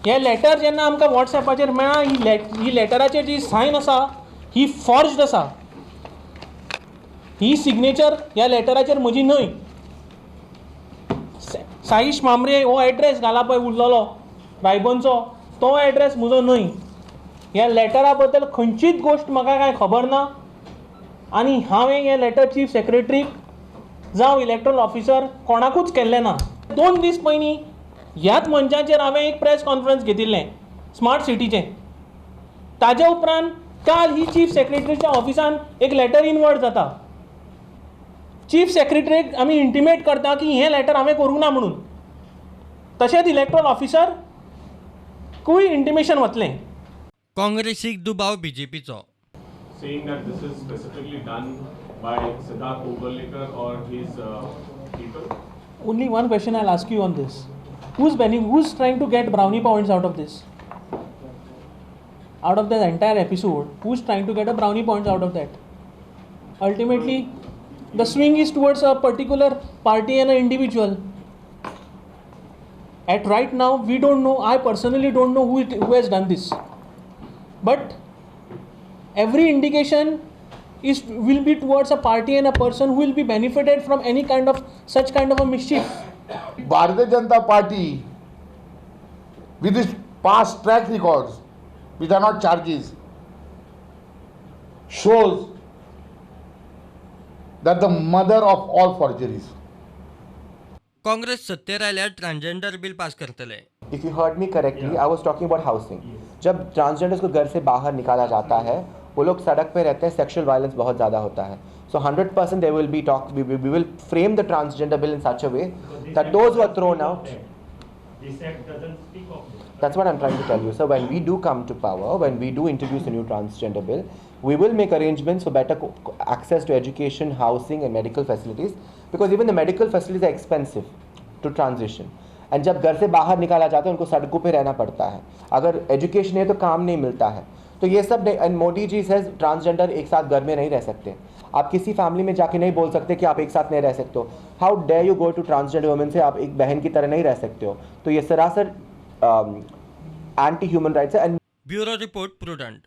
हें लेटर जेन्ना आमकां वॉट्सएपाचेर मेळ्ळां, ही लेटराचेर जी सायन आसा ही फॉर्ज्ड आसा. ही सिग्नेचर ह्या लेटराचेर म्हजी न्हय. साईश मामरे हो एड्रेस घाला पळय उरलेलो रायबनचो, तो एड्रेस म्हजो न्हय. ह्या लेटरा बद्दल खंयचीच गोश्ट म्हाका कांय खबर ना आनी हांवें हें लेटर चीफ सेक्रेटरीक जावं इलेक्ट्रल ऑफिसर कोणाकूच केल्लें ना. 2 दीस पयलीं ह्याच मंचाचेर हांवें एक प्रेस कॉन्फरन्स घेतिल्लें स्मार्ट सिटीचें. ताजे उपरांत काल ही चीफ सेक्रेटरीच्या ऑफिसान एक लेटर इनवर्ड जाता. चीफ सेक्रेटरीक आमी इंटिमेट करता की हें लेटर हांवें करूंक ना म्हणून. तशेंच इलेक्ट्रल ऑफिसरकूय इंटिमेशन वतलें. काँग्रेसीक दुबाव बीजेपीचो. Saying that this is specifically done by Siddharth Oberlekar or his people? Only one question I'll ask you on this. Who's trying to get brownie points out of this? Out of the entire episode, who's trying to get a brownie points out of that? Ultimately, the swing is towards a particular party and an individual. At right now, we don't know. I personally don't know who has done this. But every indication is will be towards a party and a person who will be benefited from any kind of such kind of a mischief. Bharatiya Janata Party, with its past track records, which are not charges, shows that the mother of all forgeries. Congress सत्तेर आयल्यार transgender bill pass करतले. If you heard me correctly, I was talking about housing. जब transgenders को घर से बाहर निकाला जाता है, वो लोग सड़क पे रहते हैं, सेक्सुअल वायलेंस बहुत ज़्यादा होता है. So 100% there will be talk, we will frame the transgender bill in such a way that those who are thrown out. This act doesn't speak of this. That's what I'm trying to tell you. So when we do come to power, when we do introduce a new transgender bill, we will make arrangements for better access to education, housing and medical facilities, because even the medical facilities are expensive to transition. And जब घर से बाहर निकाला जाता है, उनको सड़कों pay रहना पड़ता है. अगर एजुकेशन है तो काम नहीं मिलता है. तो ये सब नहीं. एंड मोदी जी सेज ट्रांसजेंडर एक साथ घर में नहीं रह सकते. आप किसी फैमिली में जाके नहीं बोल सकते कि आप एक साथ नहीं रह सकते हो. How dare you go to transgender women से आप एक बहन की तरह नहीं रह सकते हो. तो ये सरासर एंटी ह्यूमन राइट्स है. And bureau report, prudent.